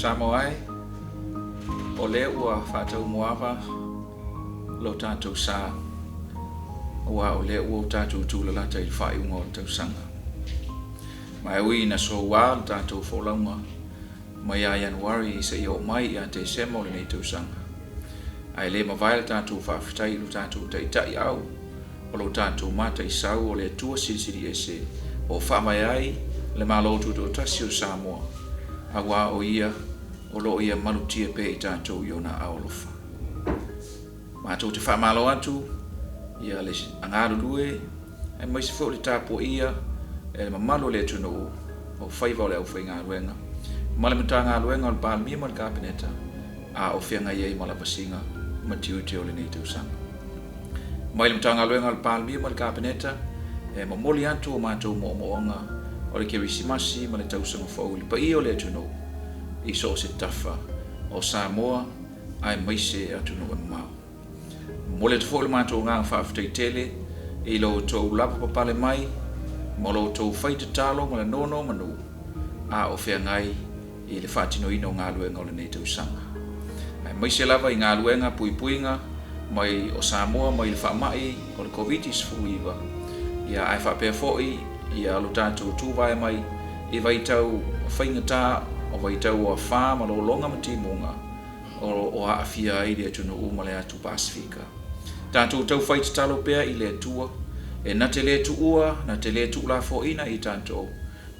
Samoa e, o lea ua faataumuaava lo tatou sa, aua o lea ua o tatou tulalata i le faaiuga o le tausaga. Ma e ui ina soua le tatou folauga mai ia Ianuari seia oo mai ia Tesema o lenei tausaga, ae le mavae le tatou faafetai i lo tatou Taitai au o lo tatou mataisau o le Atua Silisili Ese o faavae ai le Malo Tutoatasi o Samoa, aua o Ia o lo o Ia malutia pea i tatou i Ona aao alofa. Matou te faamalo atu ia le galulue aemaise foi o le tapuaia e le mamalu o le atunuu o faiva o le aufaigaluega ma le Matagaluega o le Palemia ma le Kapeneta a o feagai ai ma lavasiga ma tiute o lenei tausaga. Mai le Matagaluega o le Palemia ma le Kapeneta e momoli atu o matou moomooga o le Kerisimasi ma le tausaga fou i le paia o le atunuu i so o se tafa o Samoa aemaise atunuu e mamao. Momoli atu foi lo matou agaga faafetai tele i lo outou lavapapale mai ma lo outou fai tatalo ma le nonomanu a o feagai i le faatinoina o galuega o lenei tausaga, aemaise lava i galuega puipuiga mai o Samoa mai le faamai o le Koviti-19, ia ae faapea foi ia lo tatou tuvae mai i vaitau faigata o vaitau o afa ma lologa ma timuga o lo o aafia ai le atunuu ma le atu Pasefika. Tatou tau fai tatalo pea i le Atua e na te le tuua, na te le tuulafoaina i tatou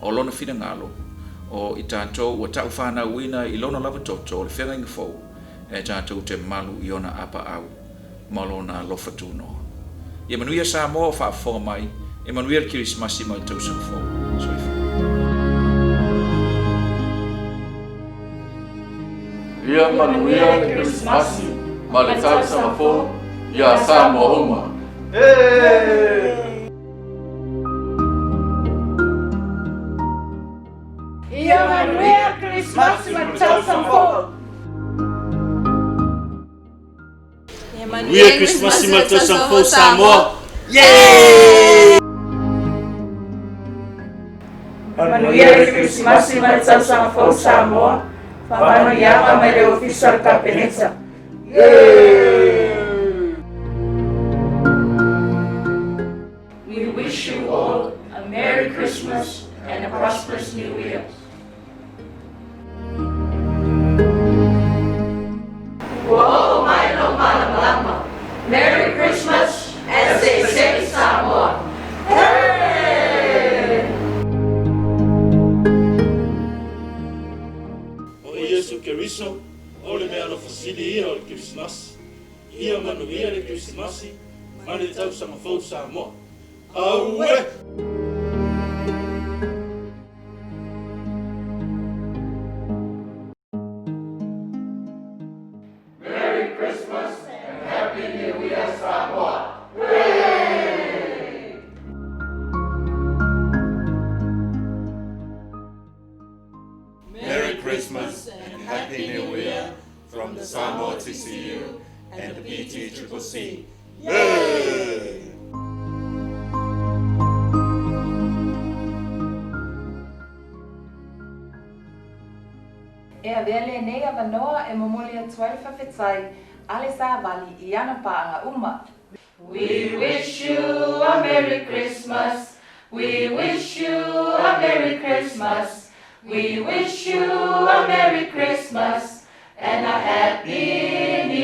o Lona finagalo, o i tatou ua taufanauina i Lona lava toto o le feagaiga fou, e tatou te malu i Ona apaau ma Lona alofa tunoa. Ia manuia Samoa o faafofoga mai, e manuia le Kerisimasi ma le tausaga fou. Soifua. Ia manuia le Kerisimasi ma le tausaga fou iā Samoa uma. Ia manuia le Kerisimasi ma le tausaga fou. Ia manuia le Kerisimasi ma le tausaga fou Samoa. Manuia le Kerisimasi ma le tausaga fou Samoa. Faamanuiaga mai le Ofisa o le Kapeneta. We wish you all a Merry Christmas and a prosperous New Year. Ua oo mai lou malamalama. Merry Christmas and stay safe Samoa. Hey! O Iesu Keriso, o le meaalofa sili ia o le Kerisimasi. Ia manuia le Kerisimasi ma le tausaga fou Samoa. Aue! Merry Christmas and Happy New Year Samoa! Hey! Merry Christmas and Happy New Year from the Samoa TCU and the BTCCC. Yay! E avea lenei avanoa e momoli atu ai le faafetai a le savali i ana paaga uma. We wish you a Merry Christmas, we wish you a Merry Christmas, we wish you a Merry Christmas and a Happy.